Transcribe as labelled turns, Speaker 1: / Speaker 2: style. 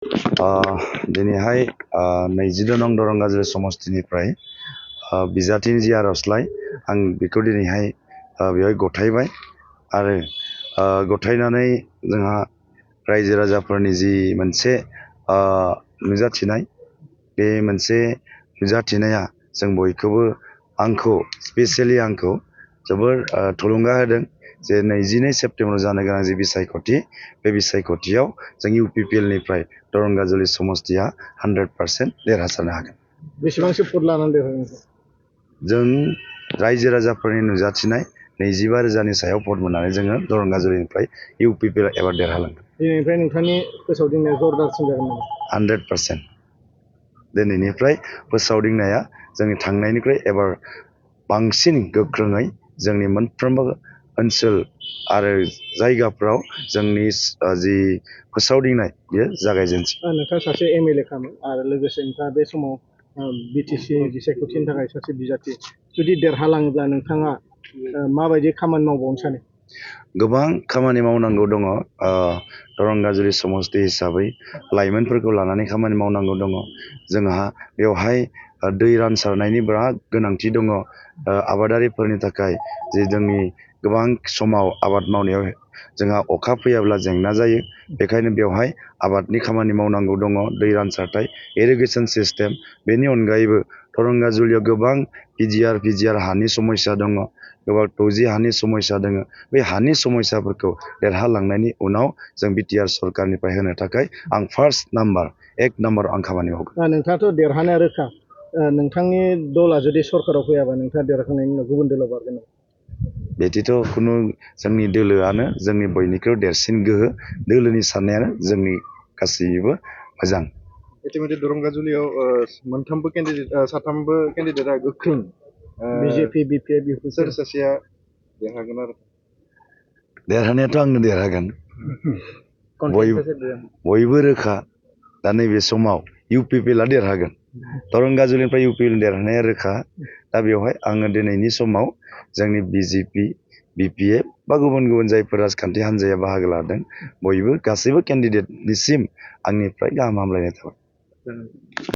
Speaker 1: दिनैहाय 22 नं दरंगाजुलि समस्तिनिफ्राय बिजाथिनि जि आर'जलाइ आं बेखौ दिनैहाय बेवहाय गथायबाय आरो गथायनानै जोंहा रायजो राजाफोरनि जि मोनसे नुजाथिनाय बे मोनसे नुजाथिनाया जों बयखौबो आंखौ स्पेसियेलि आंखौ जोबोर थुलुंगा होदों जे 22 सेप्तेम्बर जानो गोनां जि बिसायख'थि बे बिसायख'थियाव जों UPPL निफ्राय दरंगाजुलि समस्तिया 100% देरहासारनो हागोन।
Speaker 2: बेसेबांसो भट लानानै देरहागोन?
Speaker 1: जों रायजो राजाफोरनि नुजाथिनाय 25,000नि सायाव भट मोननानै जोङो दरंगाजुलिनिफ्राय UPPL एबार देरहालांगोन।
Speaker 2: दिनैनिफ्राय नोंथांनि फोसावदिंनाया जरदारसिन जागोन नामा?
Speaker 1: 100%। दिनैनिफ्राय फोसावदिंनाया जोंनि थांनायनिफ्राय एबार बांसिन गोख्रोङै जोंनि मोनफ्रोमबो ओनसोल आरो जायगाफ्राव जोंनि जि फोसावदिंनाय बेयो जागायजेनसै।
Speaker 2: नोंथाङा सासे MLA खामोन आरो लोगोसे नोंथाङा बे समाव BTC बिसायख'थिनि थाखाय सासे बिजाथि, जुदि देरहालाङोब्ला नोंथाङा माबायदि खामानि मावबावनो सानो?
Speaker 1: गोबां खामानि मावनांगौ दङ। दरंगाजुलि समस्ति हिसाबै लाइमोनफोरखौ लानानै खामानि मावनांगौ दङ। जोंहा बेवहाय दै रानसारनायनि बिराद गोनांथि दङ। आबादारिफोरनि थाखाय जे जोंनि गोबां समाव आबाद मावनायाव जोंहा अखा फैयाब्ला जेंना जायो, बेखायनो बेवहाय आबादनि खामानि मावनांगौ दङ। दै रानसारथाय, इरिगेसन सिस्टेम, बेनि अनगायैबो दरंगाजुलियाव गोबां PGR हानि समस्या दङ, गोबां 2G हानि समस्या दङ। बे हानि समस्याफोरखौ देरहालांनायनि उनाव जों BTR सरकारनिफ्राय होनो थाखाय आं फार्स्ट नाम्बार 1 नाम्बार आं खामानि मावगोन।
Speaker 2: नोंथाङाथ' देरहानाया रोखा। नोंथांनि दला जुदि सरकाराव फैयाबा नोंथाङा देरहाखांनायनि उनाव गुबुन दलाव बारगोन नामा?
Speaker 1: बिदिथ' खुनु, जोंनि दोलोआनो जोंनि बयनिख्रुइ देरसिन गोहो। दोलोनि साननायानो जोंनि गासैबो मोजां।
Speaker 3: इतिमध्य दरंगाजुलियाव साथामबो केन्डिडेटआ गोख्रों।
Speaker 2: BJP, BPF
Speaker 3: सोर सासेया देरहागोन आरो?
Speaker 1: देरहानायाथ' आंनो देरहागोन, बयबो रोखा। दा नैबे समाव UPPL देरहागोन, दरंगाजुलिनिफ्राय UPPL देरहानाया रोखा। दा बेवहाय आङो दिनैनि समाव जोंनि BJP, BPF बा गुबुन गुबुन जायफोर राजखान्थि हान्जाया बाहागो लादों, बयबो गासैबो केन्डिडेटनिसिम आंनिफ्राय गाहाम हामलायनाय थाबाय।